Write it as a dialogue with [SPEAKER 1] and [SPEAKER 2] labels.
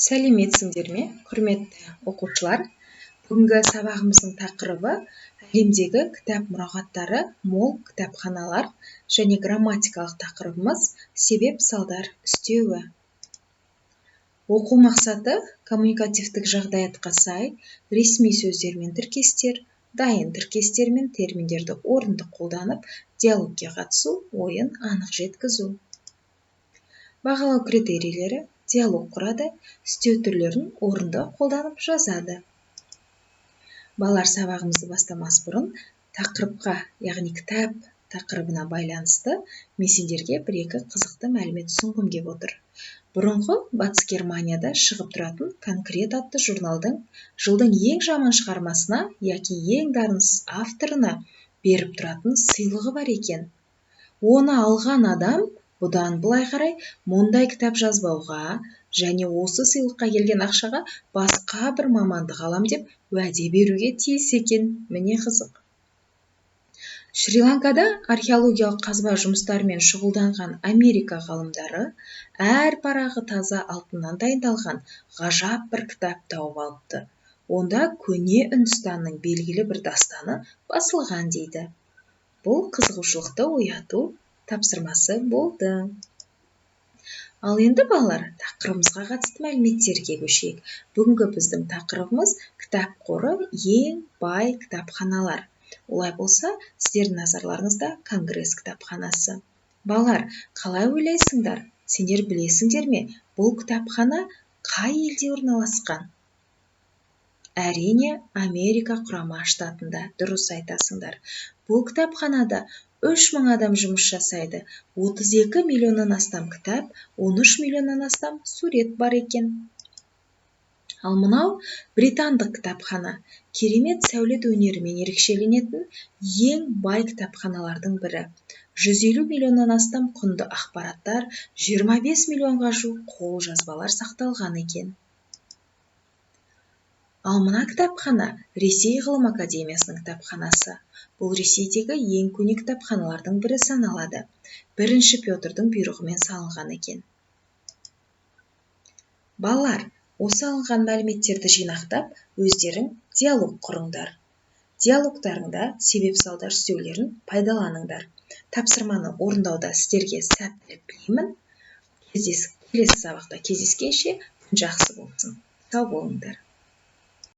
[SPEAKER 1] Сәлеметсіңдер ме, құрметті оқушылар! Бүгінгі сабағымыздың тақырыбы әлемдегі кітап мұрағаттары, мол кітапханалар және грамматикалық тақырыбымыз себеп-салдар үстеуі. Оқу мақсаты: коммуникативтік жағдаятқа сай ресми сөздер мен тіркестер, дайын тіркестер мен терминдерді орынды қолданып, диалогке қатысу, ойын анық жеткізу. Бағалау критерийлері: диалог құрады, үстеу түрлерін орынды қолданып жазады. Балалар, сабағымызды бастамас бұрын тақырыпқа, яғни кітап тақырыбына байланысты мен сендерге бір екі қызықты мәлімет ұсынғым кеп отыр. Бұрынғы Батыс Германияда шығып тұратын «Конкрет» атты журналдың жылдың ең жаман шығармасына яки ең дарынсыз авторына беріп тұратын сыйлығы бар екен. Оны алған адам бұдан былай қарай мұндай кітап жазбауға және осы сыйлыққа келген ақшаға басқа бір мамандық алам деп уәде беруге тиіс екен. Міне, қызық. Шри-Ланкада археологиялық қазба жұмыстарымен шұғылданған Америка ғалымдары әр парағы таза алтыннан дайындалған ғажап бір кітап тауып алыпты. Онда көне Үндістанның белгілі бір дастаны басылған дейді. Бұл қызығушылықты ояту тапсырмасы болды. Ал енді, балалар, тақырыбымызға қатысты мәліметтерге көшейік. Бүгінгі біздің тақырыбымыз кітап қоры ең бай кітапханалар. Олай болса, сіздердің назарларыңызда Конгресс кітапханасы. Балалар, қалай ойлайсыңдар, сендер білесіңдер ме, бұл кітапхана қай елде орналасқан? Әрине, Америка Құрама Штатында, дұрыс айтасыңдар. Бұл кітапханада 3000 адам жұмыс жасайды, 32 миллионнан астам кітап, 13 миллионнан астам сурет бар екен. Ал мынау британдық кітапхана, керемет сәулет өнерімен ерекшеленетін ең бай кітапханалардың бірі. 150 миллионнан астам құнды ақпараттар, 25 миллионға жуық қолжазбалар сақталған екен. Ал мына кітапхана Ресей ғылым академиясының кітапханасы. Бұл Ресейдегі ең көне кітапханалардың бірі саналады. Бірінші Петрдің бұйрығымен салынған екен. Балалар, осы алынған мәліметтерді жинақтап, өздерің диалог құрыңдар. Диалогтарыңда себеп-салдар үстеулерін пайдаланыңдар. Тапсырманы орындауда сіздерге сәттілік тілеймін. Келесі сабақта кездескенше, күн жақсы болсын, сау болыңдар.